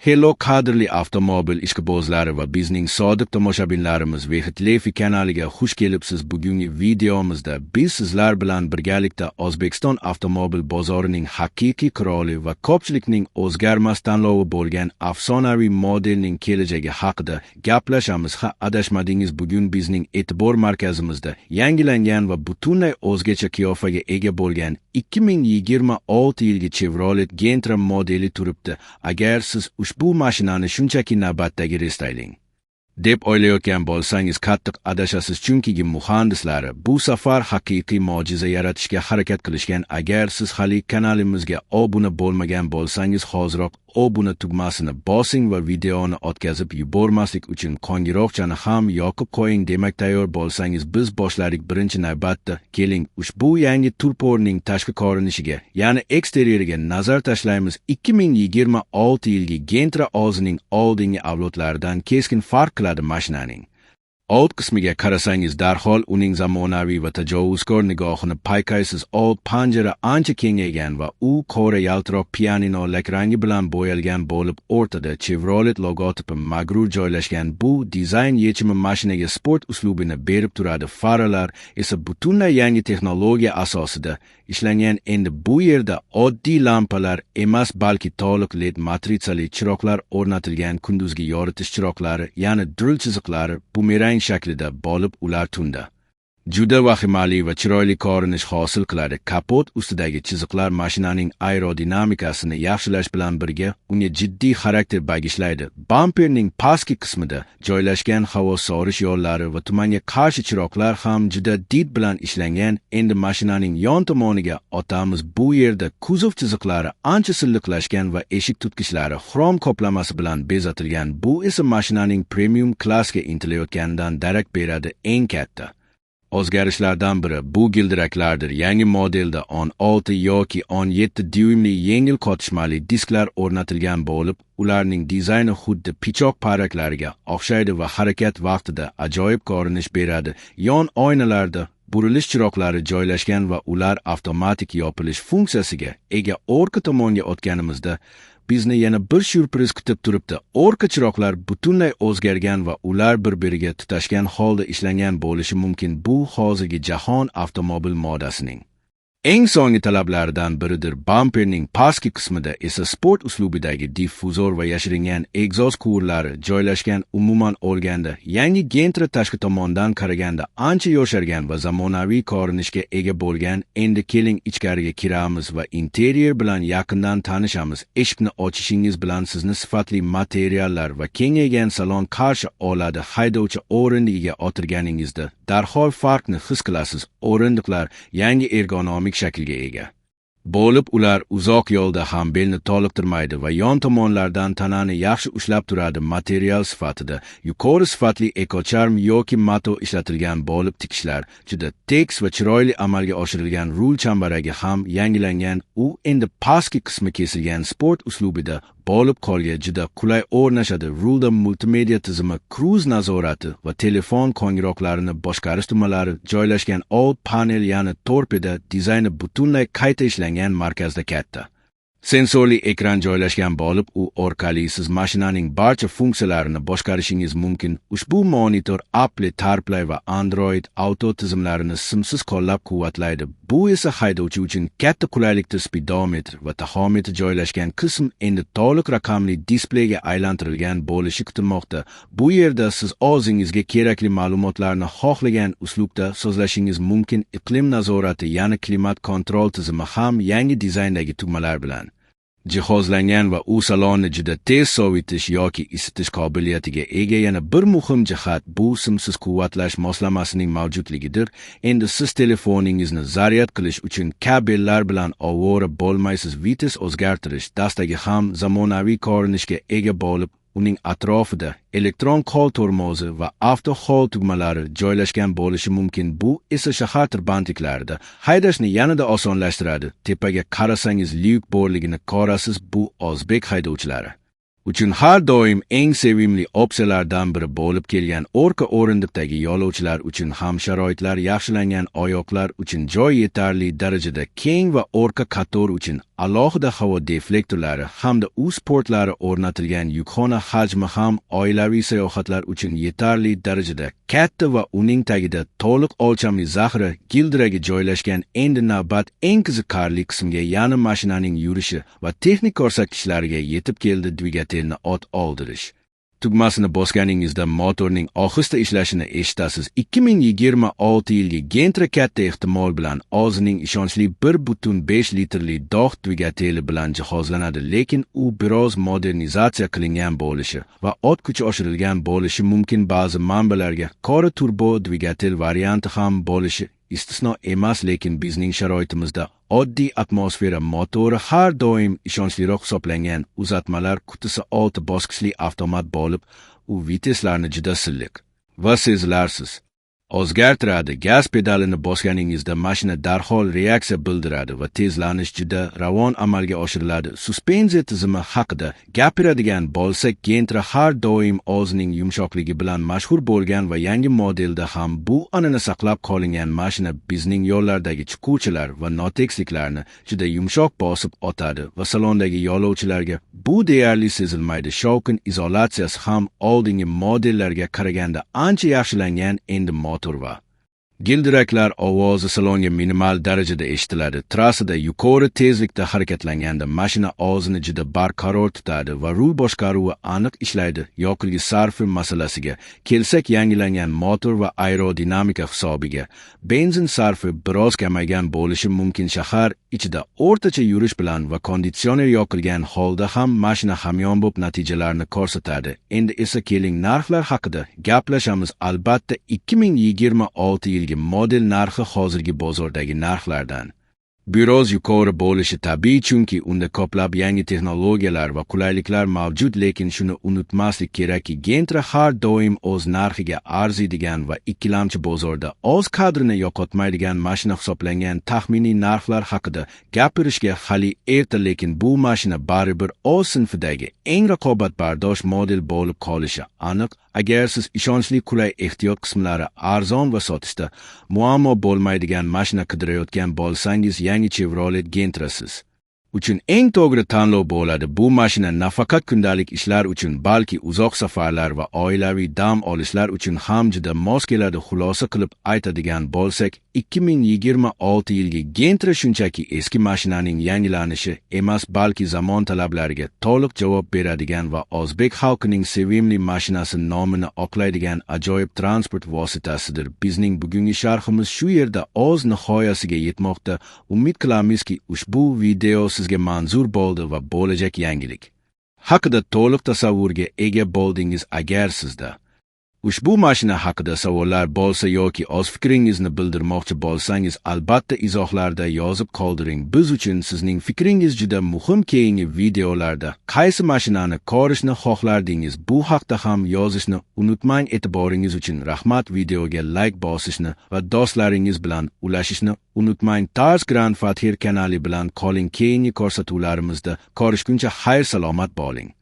Hello, qadrli avtomobil ishqibozlari va bizning sodiq tomoshabinlarimiz, Vehitlefi kanaliga xush kelibsiz. Bugungi videomizda biz sizlar bilan birgalikda O'zbekiston avtomobil bozorining haqiqiy qiroli va ko'pchilikning o'zgarmas tanlovi bo'lgan afsonaviy modelning kelajagi haqida gaplashamiz. Ha, adashmadingiz, bugun bizning e'tibor markazimizda yangilangan va butunlay o'zgacha qiyofaga ega bo'lgan 2026 yilgi Chevrolet Gentra modeli turibdi. Agar siz ushbu mashinani shunchaki navbatdagi restayling deb o'ylayotgan bo'lsangiz, qattiq adashasiz, chunki muhandislari bu safar haqiqiy mo'jiza yaratishga harakat qilishgan. Agar siz hali kanalimizga obuna bo'lmagan bo'lsangiz, hoziroq obuna tugmasini bosing va videoni o'tkazib yubormaslik uchun qo'ng'iroqchani ham yoqib qo'ying. Demak, tayyor bo'lsangiz, biz boshladik. Birinchi navbatda keling, ushbu yangi tulporning tashqi ko'rinishiga, ya'ni eksteryeriga nazar tashlaymiz. 2026 yilgi Gentra o'zining oldingi avlodlaridan keskin farq qiladi. Mashinaning old qismiga qarasangiz, darhol uning zamonaviy va tajovuzkor nigohini payqaysiz. Old panjara ancha kengaygan va u qora yaltiroq pianino lakrangi bilan bo'yalgan bo'lib, o'rtada Chevrolet logotipi mag'rur joylashgan. Bu dizayn yechimi mashinaga sport uslubini berib turadi. Faralar esa butunlay yangi texnologiya asosida ishlangan. Endi bu yerda oddiy lampalar emas, balki to'liq LED matritsali chiroqlar o'rnatilgan. Kunduzgi yoritish chiroqlari, ya'ni drill chiziqlari bumerang shaklida bo'lib, ular tunda juda vahimali va chiroyli ko'rinish hosil qiladi. Kapot ustidagi chiziqlar mashinaning aerodinamikasini yaxshilash bilan birga unga jiddiy xarakter bag'ishlaydi. Bamperning pastki qismida joylashgan havo sorish yo'llari va tumanga qarshi chiroqlar ham juda did bilan ishlangan. Endi mashinaning yon tomoniga o'tamiz. Bu yerda kuzov chiziqlari ancha silliqlashgan va eshik tutqichlari xrom qoplamasi bilan bezatilgan. Bu esa mashinaning premium klassga intilayotganidan darak beradi. Eng katta o'zgarishlardan biri bu gildiraklardir. Yangi modelda 16 yoki 17 dyuymli yengil qotishmali disklar o'rnatilgan bo'lib, ularning dizayni xuddi pichoq parraklariga o'xshaydi va harakat vaqtida ajoyib ko'rinish beradi. Yon oynalarda burilish chiroqlari joylashgan va ular avtomatik yopilish funksiyasiga ega. Orqa tomonga o'tganimizda bizni yana bir syurpriz kutib turibdi. Orqa chiroqlar butunlay o'zgargan va ular bir-biriga tutashgan holda ishlangan bo'lishi mumkin. Bu hozirgi jahon avtomobil modasining eng so'nggi talablaridan biridir. Bamperning pastki qismida esa sport uslubidagi diffuzor va yashiringan egzoz quvurlari joylashgan. Umuman olganda, yangi Gentra tashqi tomondan qaraganda ancha yoshargan va zamonaviy ko'rinishga ega bo'lgan. Endi keling, ichkariga kiramiz va interyer bilan yaqindan tanishamiz. Eshikni ochishingiz bilan sizni sifatli materiallar va kengaygan salon qarshi oladi. Haydovchi o'rindig'iga o'tirganingizda darhol farqni his qilasiz. O'rindiqlar yangi ergonomik shaklga ega bo'lib, ular uzoq yo'lda ham belni toliqtirmaydi va yon tomonlardan tanani yaxshi ushlab turadi. Material sifatida yuqori sifatli ekocharm yoki mato ishlatilgan bo'lib, tikishlar juda tekis va chiroyli amalga oshirilgan. Rul chambaragi ham yangilangan. U endi pastki qismi kesilgan sport uslubida bo'lib, qo'lga juda qulay o'rnashadi. Rulda multimedia tizimi, kruz nazorati va telefon qo'ng'iroqlarini boshqarish tugmalari joylashgan. Old panel, ya'ni torpeda dizayni butunlay qayta ishlangan. Markazda katta sensorli ekran joylashgan bo'lib, u orqali siz mashinaning barcha funksiyalarini boshqarishingiz mumkin. Ushbu monitor Apple CarPlay va Android Auto tizimlarini simsiz qo'llab-quvvatlaydi. Bu esa haydovchi uchun katta qulaylikdir. Spidometr va taxometr joylashgan qism endi to'liq raqamli displeyga aylantirilgan bo'lishi kutilmoqda. Bu yerda siz o'zingizga kerakli ma'lumotlarni xohlagan uslubda so'zlashingiz mumkin. Iqlim nazorati, ya'ni klimat kontrol tizimi ham yangi dizayndagi tugmalar bilan jihozlangan va u salonni juda tez sovitish yoki isitish qobiliyatiga ega. Yana bir muhim jihat bu simsiz quvvatlash moslamasining mavjudligidir. Endi siz telefoningizni zaryad qilish uchun kabellar bilan ovora bo'lmaysiz. Vites o'zgartirish dastagi ham zamonaviy ko'rinishga ega bo'lib, uning atrofida elektron qo'l tormozi va avto hold tugmalari joylashgan bo'lishi mumkin. Bu esa shahar tirbandliklarida haydashni yanada osonlashtiradi. Tepaga qarasangiz, lyuk borligini ko'rasiz. Bu o'zbek haydovchilari Uchun har doim eng sevimli opsiyalardan biri bo'lib kelgan orqa o'rindiqdagi yo'lovchilar uchun ham sharoitlar yaxshilangan. Oyoqlar uchun joy yetarli darajada keng va orqa qator uchun alohida havo deflektorlari hamda uz portlari o'rnatilgan. Yukxona hajmi ham oilaviy sayohatlar uchun yetarli darajada katta va uning tagida to'liq o'lchamli zaxira gildiragi joylashgan. Endi navbat eng qiziqarli qismga, ya'ni mashinaning yurishi va texnik ko'rsatkichlariga yetib keldi. Dvigatelni ot oldirish tugmasini bosganingizda motorning ohista ishlashini eshitasiz. 2026 yilgi Gentra katta ehtimol bilan o'zining ishonchli 1.5 litrli dog dvigateli bilan jihozlanadi, lekin u biroz modernizatsiya qilingan bo'lishi va ot kuchi oshirilgan bo'lishi mumkin. Ba'zi manbalarga ko'ra, turbo dvigatel varianti ham bo'lishi istisno emas, lekin bizning sharoitimizda oddiy atmosfera motori har doim ishonchliroq hisoblangan. Uzatmalar qutisi olti bosqichli avtomat bo'lib, u viteslarni juda silliq va sezilarsiz o'zgartiradi. Gaz pedalini bosganingizda mashina darhol reaksiya bildiradi va tezlanish juda ravon amalga oshiriladi. Suspenziya tizimi haqida gapiradigan bo'lsak, Gentra har doim o'zining yumshoqligi bilan mashhur bo'lgan va yangi modelda ham bu an'ana saqlab qolingan. Mashina bizning yo'llardagi chuqurchalar va notekisliklarni juda yumshoq bosib o'tadi va salondagi yo'lovchilarga bu deyarli sezilmaydi. Shovqin izolyatsiyasi ham oldingi modellarga qaraganda ancha yaxshilangan. Endi motor va gildiraklar ovozi salonga minimal darajada eshitiladi. Trassada yuqori tezlikda harakatlanganda mashina o'zini juda barqaror tutadi va rul boshqaruvi aniq ishlaydi. Yoqilg'i sarfi masalasiga kelsak, yangilangan motor va aerodinamika hisobiga benzin sarfi biroz kamaygan bo'lishi mumkin. Shahar ichida o'rtacha yurish bilan va konditsioner yoqilgan holda ham mashina hamyonbop natijalarni ko'rsatadi. Endi esa keling, narxlar haqida gaplashamiz. Albatta, 2026 yilgi model narxi hozirgi bozordagi narxlardan biroz yuqori bo'lishi tabiiy, chunki unda ko'plab yangi texnologiyalar va qulayliklar mavjud, lekin shuni unutmaslik kerakki, Gentra har doim o'z narxiga arziydigan va ikkilamchi bozorda o'z qadrini yo'qotmaydigan mashina hisoblangan. Taxminiy narxlar haqida gapirishga hali erta, lekin bu mashina baribir o'z sinfidagi eng raqobatbardosh model bo'lib qolishi aniq. Agar siz ishonchli, qulay, ehtiyot qismlari arzon va sotishda muammo bo'lmaydigan mashina qidirayotgan bo'lsangiz, yangi Chevrolet Gentra siz uchun eng to'g'ri tanlov bo'ladi. Bu mashina nafaqat kundalik ishlar uchun, balki uzoq safarlar va oilaviy dam olishlar uchun ham juda mos keladi. Xulosa qilib aytadigan bo'lsak, 2026 yilgi Gentra shunchaki eski mashinaning yangilanishi emas, balki zamon talablariga to'liq javob beradigan va o'zbek xalqining sevimli mashinasi nomini oqlaydigan ajoyib transport vositasidir. Bizning bugungi sharhimiz shu yerda o'z nihoyasiga yetmoqda. Umid qilamizki, ushbu video sizga manzur bo'ldi va bo'lajak yangilik haqida to'liq tasavvurga ega bo'ldingiz. Agar sizda ushbu mashina haqida savollar bo'lsa yoki o'z fikringizni bildirmoqchi bo'lsangiz, albatta izohlarda yozib qoldiring. Biz uchun sizning fikringiz juda muhim. Keyingi videolarda qaysi mashinani ko'rishni xohlardingiz, bu haqda ham yozishni unutmang. E'tiboringiz uchun rahmat. Videoga layk bosishni va do'stlaringiz bilan ulashishni unutmang. Tars Grand Fathir kanali bilan qoling. Keyingi ko'rsatuvlarimizda ko'rishguncha xayr salomat bo'ling.